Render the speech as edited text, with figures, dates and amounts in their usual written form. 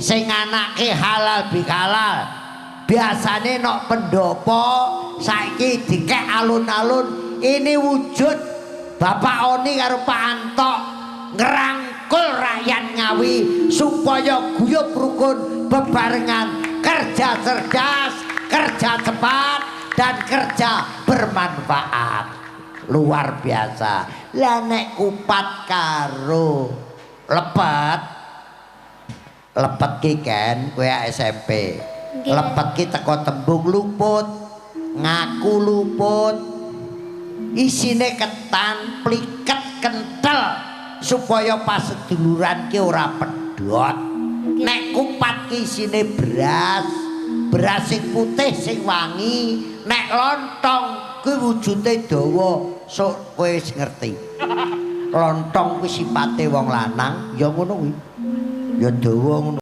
Sing anake halal bihalal. Biasane nok pendopo saiki dikek alun-alun. Ini wujud Bapak Oni karo Pak Antok ngerangkul rakyat Ngawi supaya guyub rukun bebarengan, kerja cerdas, kerja cepat, dan kerja bermanfaat. Luar biasa. Lah nek kupat karo lepet, lepet ki kan kowe SMP. Nggih. Lepet ki teko tembung luput, ngaku luput. Isine ketan, pliket, kental supaya paseduluran ki ora pedhot. Nek kupat ki isine beras, beras sing putih sing wangi. Nek lontong kuwi wujude dawa, sok kowe wis ngerti. Lontong kuwi sipate wong lanang, ya ngono kuwi. Ya dawa ngono.